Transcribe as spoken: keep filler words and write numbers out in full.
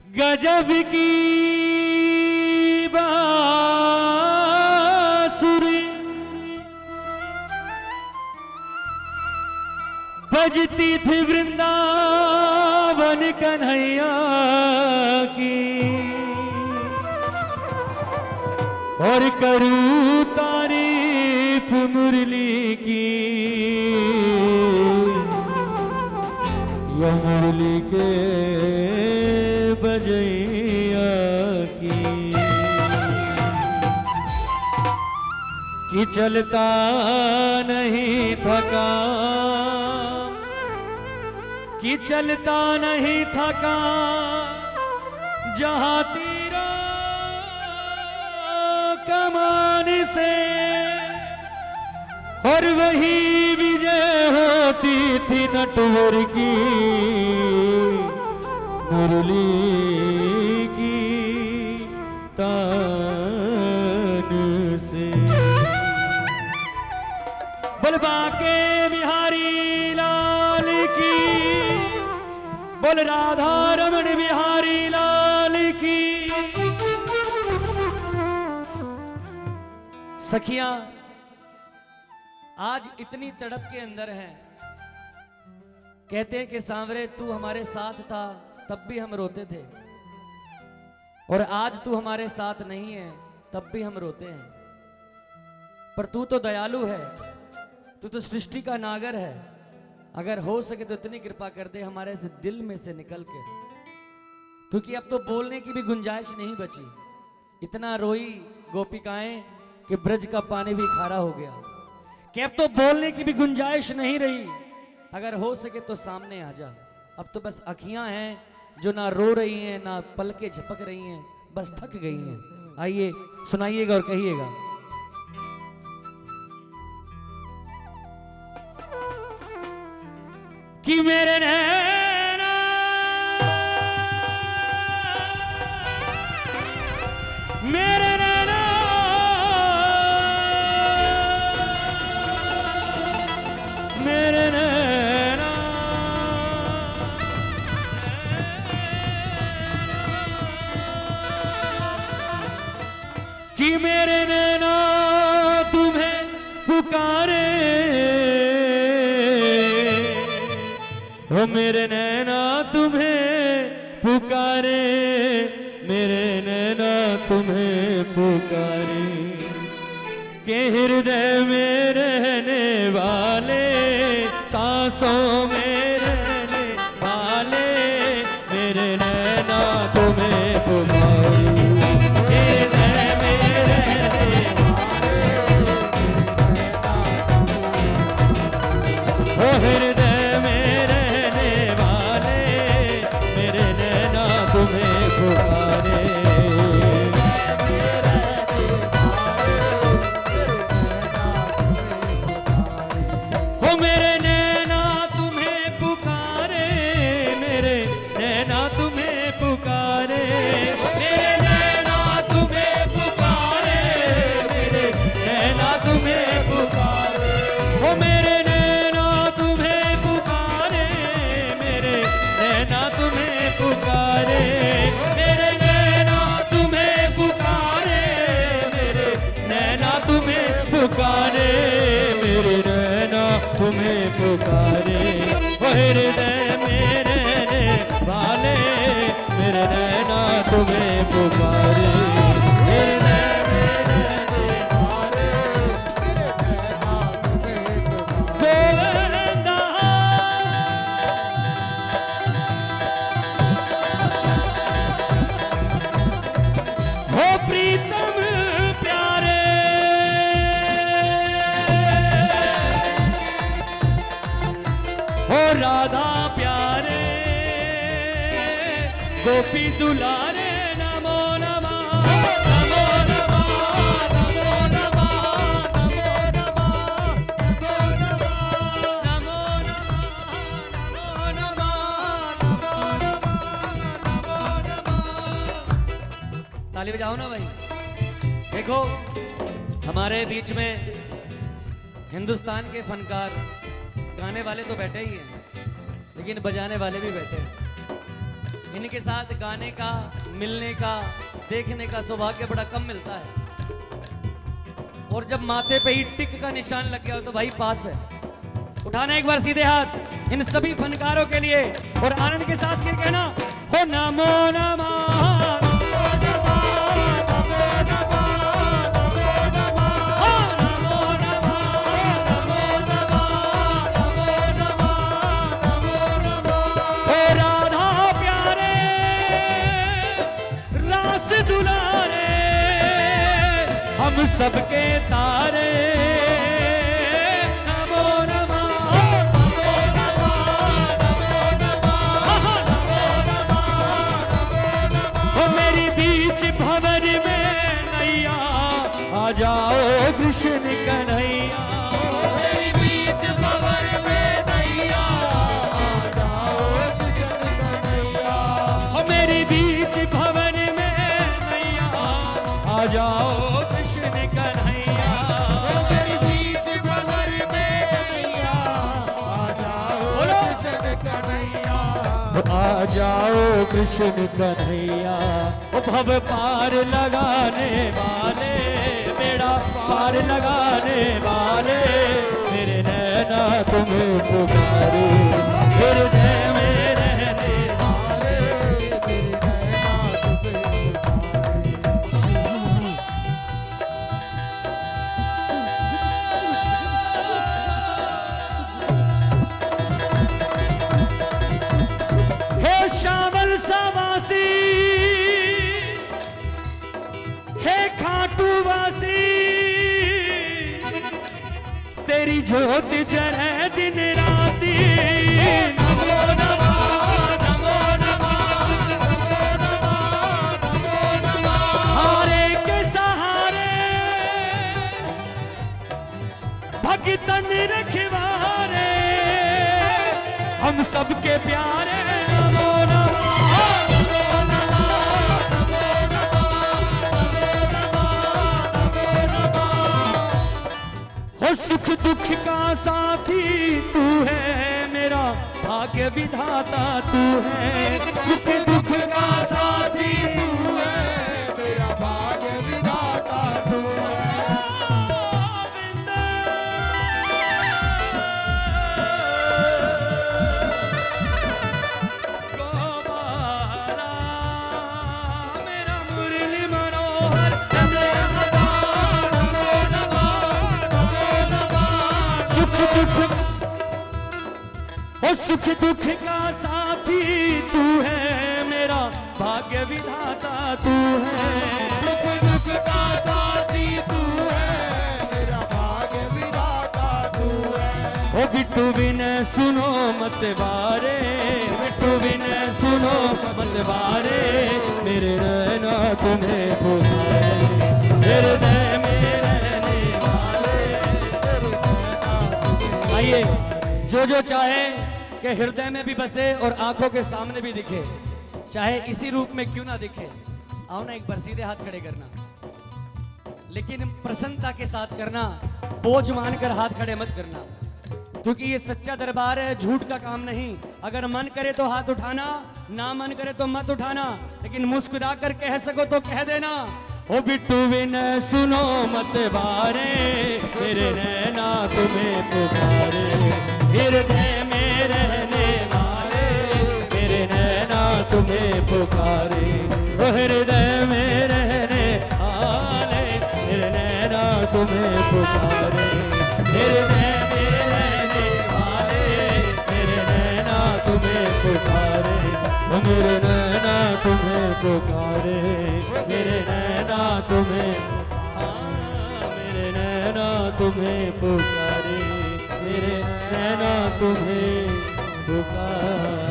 गजब की बांसुरी बजती थी वृंदावन कन्हैया की, और करूँ तारीफ मुरली की, या मुरली के बजैया की। कि चलता नहीं थका, कि चलता नहीं थका जहाँ तीरों कमान से, और वही विजय होती थी नटवर की मुरली की तान से। बोल बांके बिहारी लाल की, बोल राधा रमण बिहारी लाल की। सखियां, आज इतनी तड़प के अंदर हैं। कहते हैं कि सांवरे, तू हमारे साथ था, तब भी हम रोते थे, और आज तू हमारे साथ नहीं है, तब भी हम रोते हैं। पर तू तो दयालु है, तू तो सृष्टि का नागर है। अगर हो सके तो इतनी कृपा कर दे हमारे इस दिल में से निकल के, क्योंकि अब तो बोलने की भी गुंजाइश नहीं बची। इतना रोई गोपिकाएं कि ब्रज का पानी भी खारा हो गया, कि अब तो बोलने की भी गुंजाइश नहीं रही। अगर हो सके तो सामने आ जा। अब तो बस अखियां हैं जो ना रो रही हैं, ना पलकें झपक रही हैं, बस थक गई हैं। आइए, सुनाइएगा और कहिएगा। कि मेरे नैना, मेरे नैना, मेरे नैना, कि मेरे नैना तुम्हें पुकारे, ओ मेरे नैना तुम्हें पुकारे, मेरे नैना तुम्हें पुकारे, के हृदय में रहने वाले, सांसों में रहने वाले, मेरे नैना तुम्हें पुकारे, हृदय में रहने वाले, ओ हृदय में रहने वाले, मेरे नैना तुम्हें पुकारे। ओ मेरे नैना तुम्हें पुकारे, मेरे नैना तुम्हें पुकारे, मेरे नैना तुम्हें पुकारे, मेरे नैना तुम्हें पुकारे। ओ मेरे नैना तुम्हें पुकारे, मेरे नैना तुम्हें पुकारे, मेरे नैना तुम्हें पुकारे, मेरे नैना तुम्हें पुकारे, मेरे नैना तुम्हें पुकारे। ओ हृदय में रहने वाले, मेरे नैना तुम्हें पुकारे, मेरे नैना तुम्हें पुकारे। गोविंदा, हो प्रीतम प्यारे, हो राधा प्यारे, गोपी दुलारे, नमो नमः, नमो नमः, नमो नमः, नमो नमः, नमो नमः, नमो नमः। ताली बजाओ ना भाई। देखो, हमारे बीच में हिंदुस्तान के फनकार, गाने वाले तो बैठे ही हैं, लेकिन बजाने वाले भी बैठे हैं। इनके साथ गाने का, मिलने का, देखने का सौभाग्य बड़ा कम मिलता है। और जब माथे पे ही टिक का निशान लग गया हो तो भाई पास है। उठाना एक बार सीधे हाथ इन सभी फनकारों के लिए और आनंद के साथ फिर कहना, हो नमो नमः। हो राधा प्यारे, रास दुलारे, हम सबके तारे। नमो नमः, नमो नमः, नमो नमः, नमो नमः। हो मेरी बीच भंवर में नैया, आ जाओ कृष्ण कन्हैया। मेरी बीच भंवर में नैया, आ जाओ कृष्ण कन्हैया। हो मेरी बीच भंवर में नैया, आ जाओ कृष्ण कन्हैया। हो मेरी बीच भंवर में नैया, आ जाओ बोलो। कृष्ण कन्हैया। आ जाओ कृष्ण कन्हैया। ओ भव पार लगाने वाले, बेड़ा पार लगाने वाले, मेरे नैना तुम्हें पुकारे, हृदय में रहने वाले, मेरे नैना तुम्हें पुकारे। हे शावल सा वासी, हे खाटू वासी, तेरी जोत जरे दिन राती। नमो नमः, नमो नमः, नमो नमः, नमो नमः। हारे के सहारे भगतन रखवारे, हम सबके प्यारे। नमो नमः, नमो नमः, नमो नमः, नमो नमः, नमो नमः। हो सुख दुख का साथी तू है मेरा, भाग्य विधाता तू है। सुख दुख का साथी तू है, मेरा भाग्य विधाता तू है। गोपाला, मेरा मुरली मनोहर। सुख दुख, ओ सुख दुख का साथी तू है मेरा, भाग्य विधाता तू है। सुख दुख का साथी तू है, मेरा भाग्य विधाता तू है। ओ बिट्टू बिन सुनो मत बारे, बिट्टू बिन सुनो मत बारे, मेरे नैना तुम्हें पुकारे, हृदय में रहने वाले, मेरे नैना तुम्हें। आइए, जो जो चाहे के हृदय में भी बसे और आंखों के सामने भी दिखे, चाहे इसी रूप में क्यों ना दिखे, आओ ना, एक बार सीधे हाथ खड़े करना, लेकिन प्रसन्नता के साथ करना, बोझ मानकर हाथ खड़े मत करना, क्योंकि ये सच्चा दरबार है, झूठ का काम नहीं। अगर मन करे तो हाथ उठाना, ना मन करे तो मत उठाना, लेकिन मुस्कुरा कर कह सको तो कह देना। ओ बिट्टू बिन सुनो मत बारे, मेरे नैना तुम्हें पुकारे, हृदय में रहने वाले, मेरे नैना तुम्हें पुकारे, ओ हृदय में रहने वाले, मेरे नैना तुम्हें पुकारे, हृदय में रहने वाले, मेरे नैना तुम्हें पुकारे, ओ मेरे नैना तुम्हें पुकारे, मेरे नैना तुम्हें, हाँ, मेरे नैना तुम्हें पुकारे, मेरे नैना तुम्हें पुकारे।